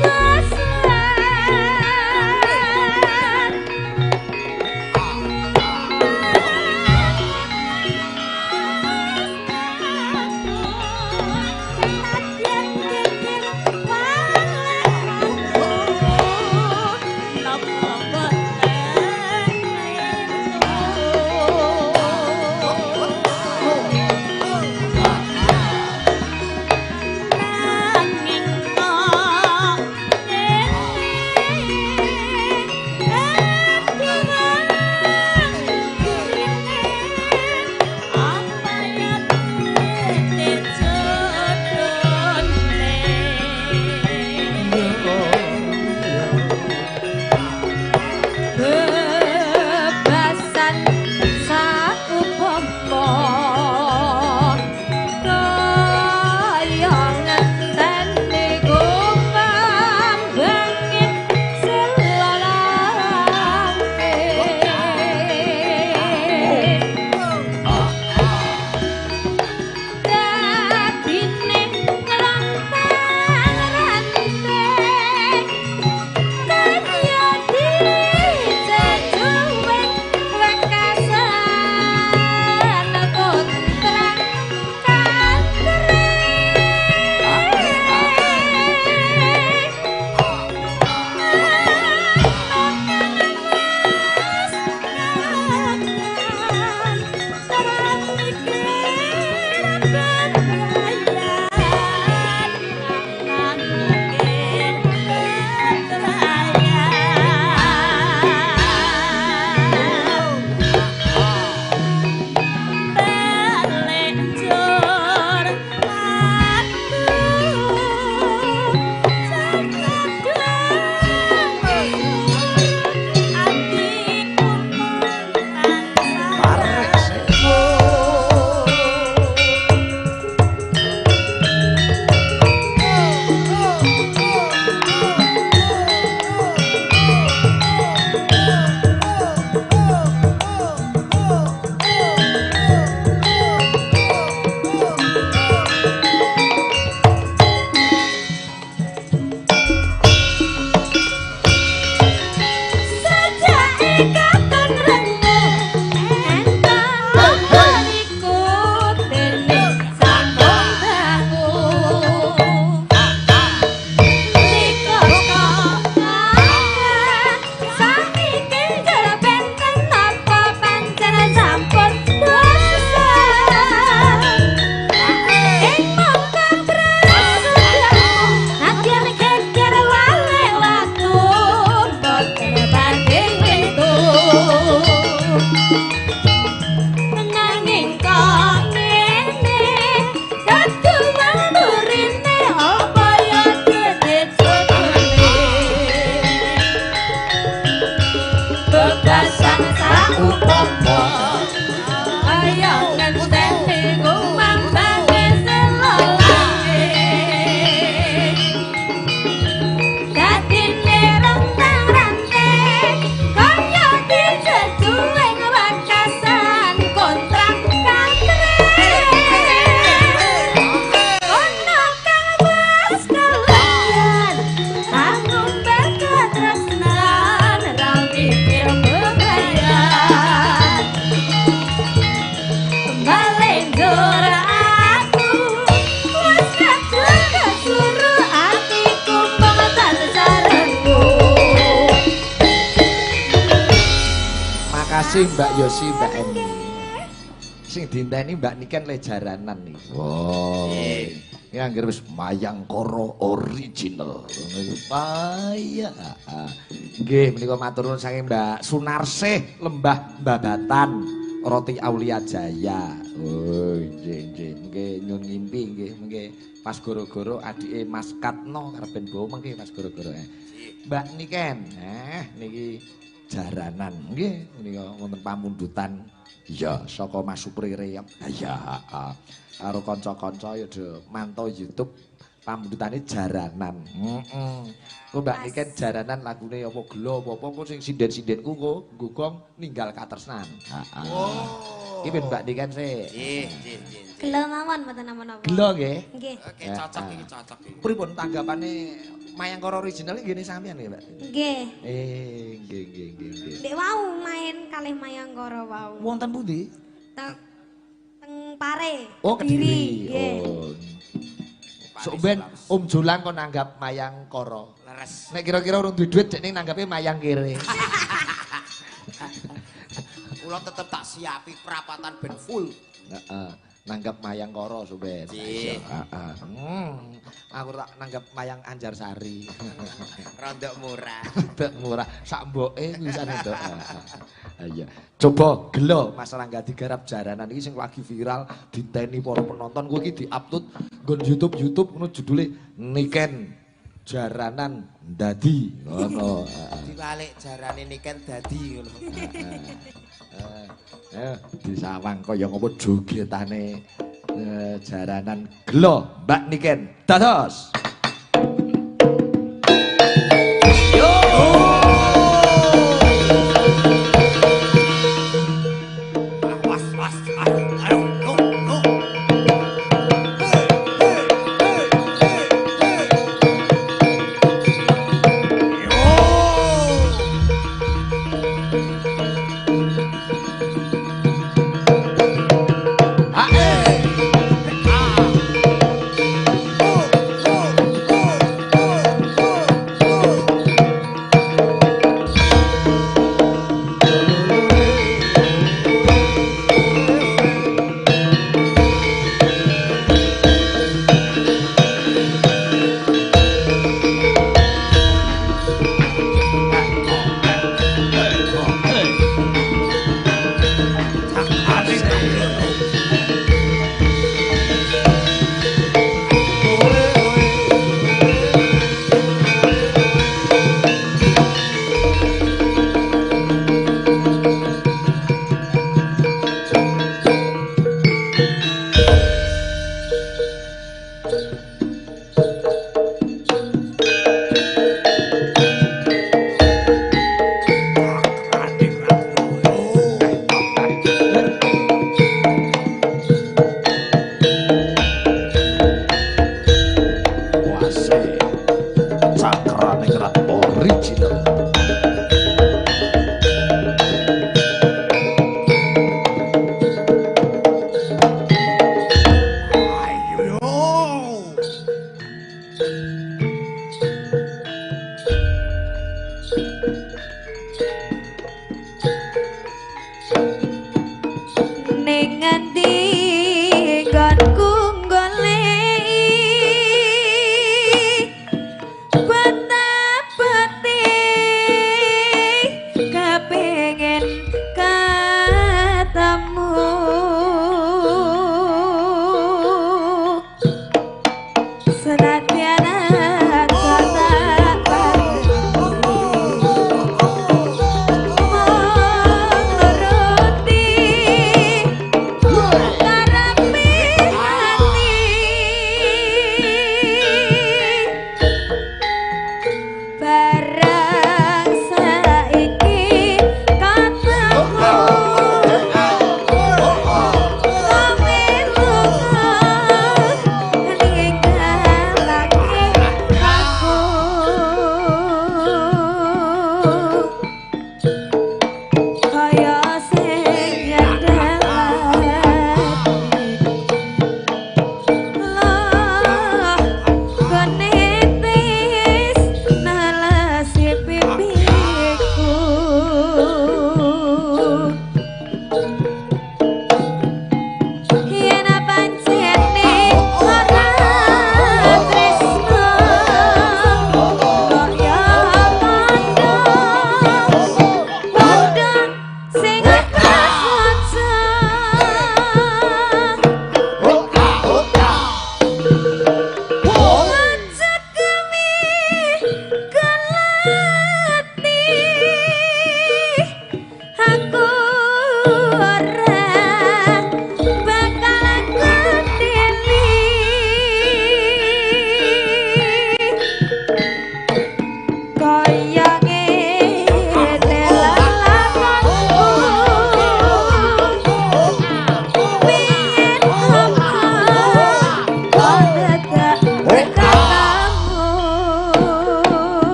bosen. Bebasan saupama kaya ngenteni kumambange selalangke. Dadine ngrontang rante kaya dijejuweng wekasan kontrak kantre. Parek sewu. Sajake katon rengu entan napa niku dene sampun dangu. Dikokok sakniki jare benten napa pancen sampun bosen. Ing mangka prasetyaku nadyan geger wale watu boten banding wintu. Nanging kok ngene kaduman burine apa ya dadi jodone. Bebasan saupama kaya ngenteni kumambange selolake. Dadine rentang rante kaya dijejuweng wekasan kontrak kantre. Ono kang wis kelayan angumbar katresnan ra pikir bebayan. Malenjur aku wis kadung kesuru atiku mung tansah rengu. Makasih Mbak Yosi, Mbak Eni. Sing dinteni Mbak Niken le jaranan nih. Wow. Ini angger wis Mayangkara original. Payah. Nggih, menika matur nuwun saking Mbak Sunarsih Lembah Babatan. Roti Aulia Jaya. Oh, nggih nggih. Mengke nyun ngimpi nggih, mengke pas goro-goro adike Mas Katno karep ben bawa mengke pas goro-goro. Mbak Niken, niki jaranan nggih menika wonten pamundutan. Iya, saka Mas Supri Reyok. Iya, heeh. Karo kanca-kanca ya do mantau YouTube pamundutane jaranan. Heeh. Kok Mbak Niken jaranan lagune apa gelo apa-apa kok sing sinden-sindenku kok nggugong ninggal katresnan. Heeh. Oh. Iki ben Mbak Niken sik. Nggih, nggih, nggih. Gelo mawon mboten napa-napa. Gelo nggih. Nggih. Oke, cocok iki, cocok iki. Pripun tanggapane Mayangkara original nggih sampean nggih, Mbak? Nggih. Nggih nggih nggih nggih. Ndek wau main kalih Mayangkara wau. Wonten pundi? Teng Pare. Oh, Kediri. Nggih. Oh. Sok ben Om Jolang kon nanggap Mayangkara. Leres. Nek kira-kira urung duwe dhuwit dekne nanggape mayang kere. Kula tetep tak siapi perapatan ben full. Heeh. Nanggap Mayangkara sok ben. Nggih. Heeh. Aku tak nanggap mayang Anjarsari. Rondok murah. Rondok murah. Sak mboke pisan entuk. Iya. Coba gelo Mas Rangga digarap jaranan iki sing lagi viral diteni para penonton kuwi iki diupload nggon YouTube ngono judule Niken Jaranan Dadi ngono. Diwalik jarane Niken dadi ngono. Disawang kaya ngopo jogetane jaranan gelo Mbak Niken. Dados. Yo. Was was ayo go go. Hey hey hey hey hey. Yo. Ae. Ah. Oh oh.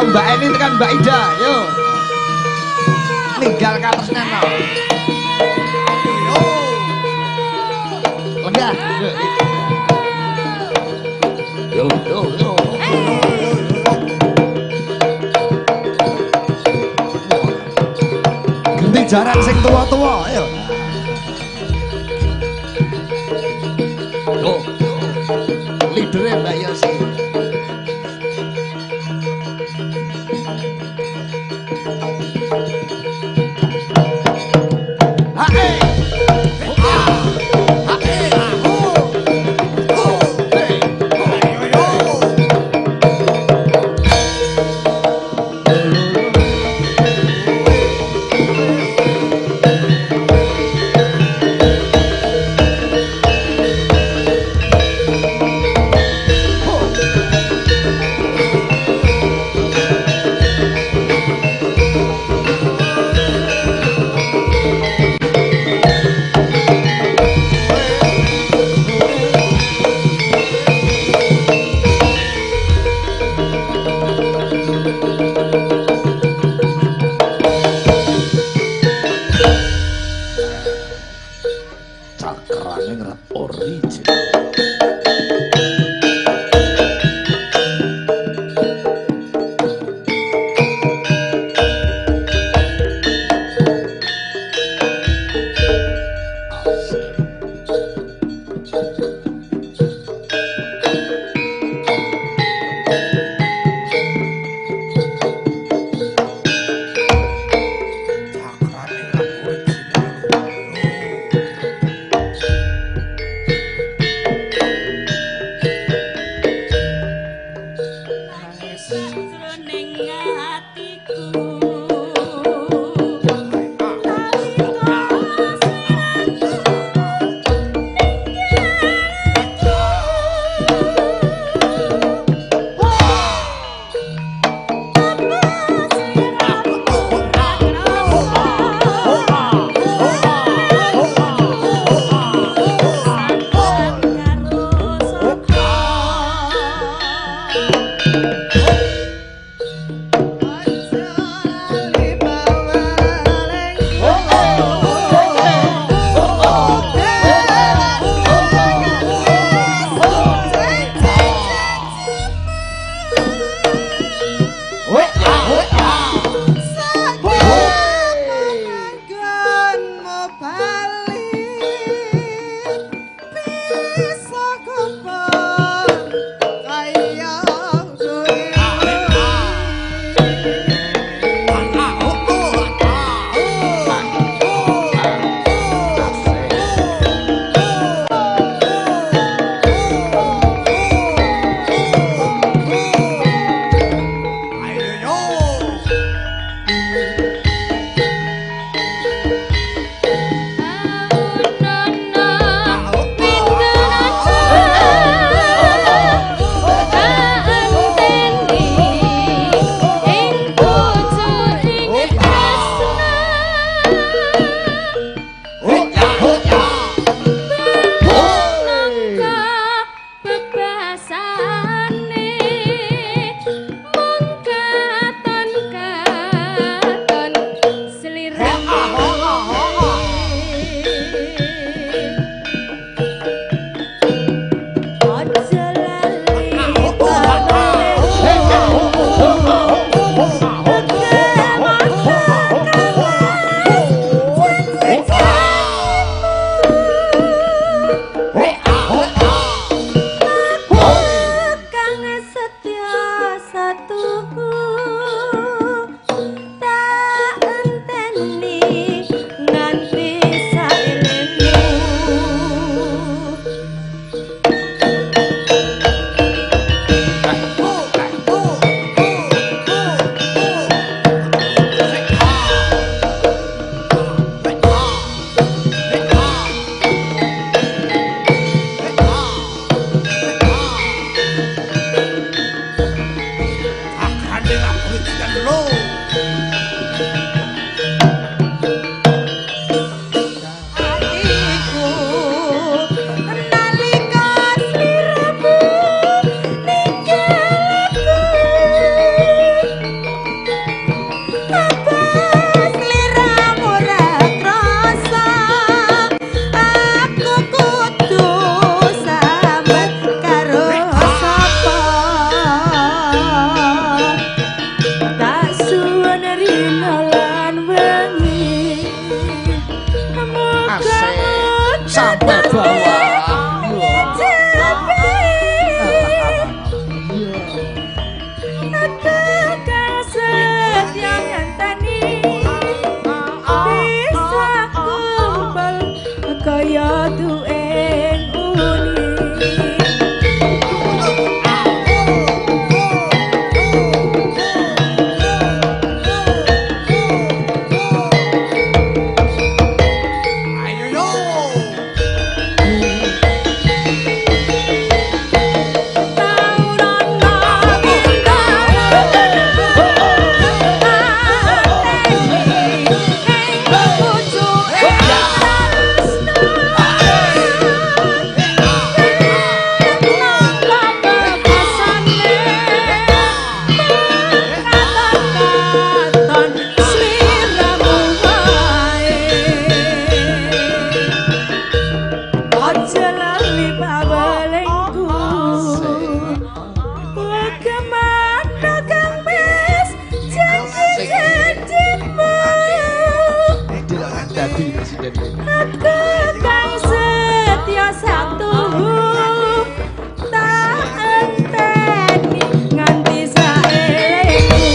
Saka Mbak Eni tekan Mbak Ida, yo. Ninggal katresnan no. Lenggah. Yo yo yo. Ganti jaran sing tuwa-tuwa, ayo. Yo. Lidere Mbak Yosi. Bebasane mung katon katon. Dina lan wengi. Asik. Sampai bawah. Kaya dueng uni. Ayo yo. Aja lali pawelengku. Bagaimana kang wis janji-janjimu? Dadi presiden. Aku kang setia satu tak enteni nganti saelengku.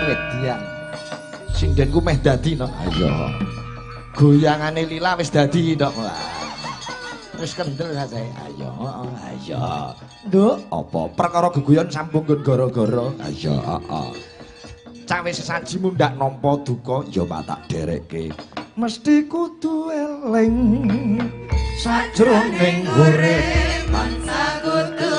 Median. Sindenku meh dadi no. Ayo. Goyangane Lila wis dadi no. Wah. Wis kendel saja. Ayo, ayo. Nduk, apa perkara geguyon sampung nggon gara-gara? Ayo, heeh. Cawe sesajimu ndak nampa duka, ya tak derekke. Mesti kudu eling sajroning urip. Kudu